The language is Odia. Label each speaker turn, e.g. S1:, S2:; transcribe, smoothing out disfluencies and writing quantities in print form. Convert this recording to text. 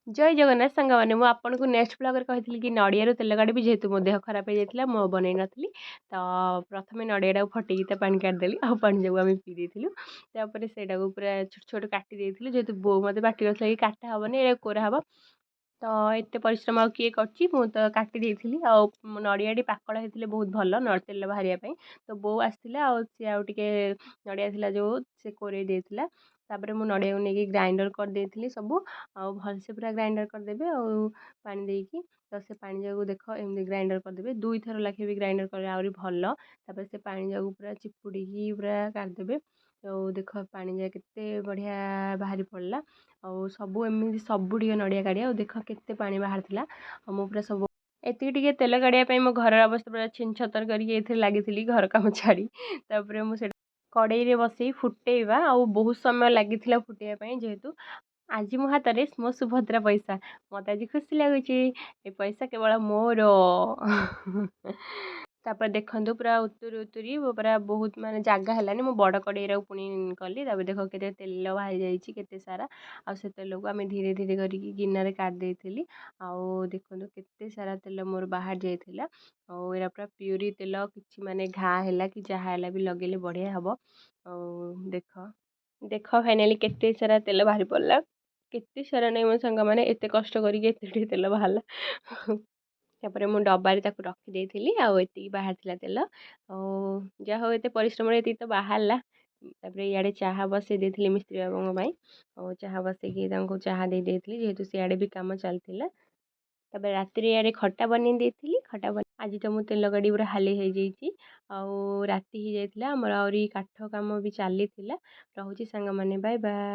S1: ଜୟ ଜଗନ୍ନାଥ ସାଙ୍ଗମାନେ। ମୁଁ ଆପଣଙ୍କୁ ନେକ୍ସଟ ବ୍ଲଗ୍ରେ କହିଥିଲି କି ନଡ଼ିଆରୁ ତେଲ କାଢ଼ିବି। ଯେହେତୁ ମୋ ଦେହ ଖରାପ ହେଇଯାଇଥିଲା, ମୁଁ ଆଉ ବନେଇ ନଥିଲି। ତ ପ୍ରଥମେ ନଡ଼ିଆଟାକୁ ଫଟେଇକି ତା ପାଣି କାଢ଼ିଦେଲି ଆଉ ପାଣି ଯାକୁ ଆମେ ପିଇ ଦେଇଥିଲୁ। ତାପରେ ସେଇଟାକୁ ପୁରା ଛୋଟ ଛୋଟ କାଟି ଦେଇଥିଲି, ଯେହେତୁ ବୋଉ ମୋତେ ପାଟି କରିଥିଲା କି କାଟା ହେବନି, ଏଇଟା କୋରା ହେବ। ତ ଏତେ ପରିଶ୍ରମ ଆଉ କିଏ କରୁଛି? ମୁଁ ତ କାଟି ଦେଇଥିଲି। ଆଉ ନଡ଼ିଆଟି ପାକଳ ହେଇଥିଲେ ବହୁତ ଭଲ ତେଲ ବାହାରିବା ପାଇଁ। ତ ବୋଉ ଆସିଥିଲା ଆଉ ସିଏ ଆଉ ଟିକେ ନଡ଼ିଆ ଥିଲା ଯେଉଁ ସେ କୋରେଇ ଦେଇଥିଲା। ତାପରେ ମୁଁ ନଡ଼ିଆକୁ ନେଇକି ଗ୍ରାଇଣ୍ଡର୍ କରିଦେଇଥିଲି ସବୁ ଆଉ ଭଲସେ ପୁରା ଗ୍ରାଇଣ୍ଡର୍ କରିଦେବେ ଆଉ ପାଣି ଦେଇକି। ତ ସେ ପାଣି ଯାକୁ ଦେଖ, ଏମିତି ଗ୍ରାଇଣ୍ଡର୍ କରିଦେବେ। ଦୁଇଥର ଲେଖେ ବି ଗ୍ରାଇଣ୍ଡର୍ କଲେ ଆହୁରି ଭଲ। ତାପରେ ସେ ପାଣି ଯାକୁ ପୁରା ଚିପୁଡ଼ିକି ପୁରା କାଢ଼ିଦେବେ। ଆଉ ଦେଖ, ପାଣି ଯାକ କେତେ ବଢ଼ିଆ ବାହାରି ପଡ଼ିଲା। ଆଉ ସବୁ ଏମିତି ସବୁ ଟିକେ ନଡ଼ିଆ କାଢ଼ିବା। ଆଉ ଦେଖ, କେତେ ପାଣି ବାହାରିଥିଲା। ଆଉ ମୁଁ ପୁରା ସବୁ ଏତିକି ଟିକେ ତେଲ କାଢ଼ିବା ପାଇଁ ମୋ ଘରର ଅବସ୍ଥା ପୁରା ଛିନ ଛତର କରିକି ଏଥିରେ ଲାଗିଥିଲି, ଘର କାମ ଛାଡ଼ି। ତାପରେ ମୁଁ ସେଇଟା କଡ଼େଇରେ ବସେଇ ଫୁଟେଇବା ଆଉ ବହୁତ ସମୟ ଲାଗିଥିଲା ଫୁଟେଇବା ପାଇଁ, ଯେହେତୁ ଆଜି ମୋ ହାତରେ ମୋ ସୁଭଦ୍ରା ପଇସା। ମୋତେ ଆଜି ଖୁସି ଲାଗୁଛି, ଏ ପଇସା କେବଳ ମୋର। ତାପରେ ଦେଖନ୍ତୁ, ପୁରା ଉତୁରି ଉତୁରି ପୁରା ବହୁତ ମାନେ ଜାଗା ହେଲାନି। ମୁଁ ବଡ଼ କଡ଼େଇରେ ପୁଣି କଲି। ତାପରେ ଦେଖ, କେତେ ତେଲ ବାହାରି ଯାଇଛି, କେତେ ସାରା। ଆଉ ସେ ତେଲକୁ ଆମେ ଧୀରେ ଧୀରେ କରିକି ଗିନାରେ କାଢ଼ି ଦେଇଥିଲି। ଆଉ ଦେଖନ୍ତୁ, କେତେ ସାରା ତେଲ ମୋର ବାହାରି ଯାଇଥିଲା। ଆଉ ଏଇଟା ପୁରା ପିଓର ତେଲ। କିଛି ମାନେ ଘା ହେଲା କି ଯାହା ହେଲା ବି ଲଗେଇଲେ ବଢ଼ିଆ ହେବ। ଆଉ ଦେଖ ଦେଖ, ଫାଇନାଲି କେତେ ସାରା ତେଲ ବାହାରି ପଡ଼ିଲା। କେତେ ସାରା ନାହିଁ ମୋ ସାଙ୍ଗମାନେ, ଏତେ କଷ୍ଟ କରିକି ଏତେ ଟିକେ ତେଲ ବାହାରିଲା। ତାପରେ ମୁଁ ଡବାରେ ତାକୁ ରଖିଦେଇଥିଲି। ଆଉ ଏତିକି ବାହାରିଥିଲା ତେଲ। ଆଉ ଯାହା ହଉ, ଏତେ ପରିଶ୍ରମରେ ଏତିକି ତ ବାହାରିଲା। ତାପରେ ଇଆଡ଼େ ଚାହା ବସେଇ ଦେଇଥିଲି ମିସ୍ତ୍ରୀ ବାବୁଙ୍କ ପାଇଁ। ଆଉ ଚାହା ବସେଇକି ତାଙ୍କୁ ଚାହା ଦେଇ ଦେଇଥିଲି, ଯେହେତୁ ସିଆଡ଼େ ବି କାମ ଚାଲିଥିଲା। ତାପରେ ରାତିରେ ଇଆଡ଼େ ଖଟା ବନେଇ ଦେଇଥିଲି। ଖଟା। ଆଜି ତ ମୁଁ ତେଲ ଗାଡ଼ି ପୁରା ହାଲି ହେଇଯାଇଛି ଆଉ ରାତି ହେଇଯାଇଥିଲା। ଆମର ଆହୁରି କାଠ କାମ ବି ଚାଲିଥିଲା। ରହୁଛି ସାଙ୍ଗମାନେ, ବାଏ ବାଏ।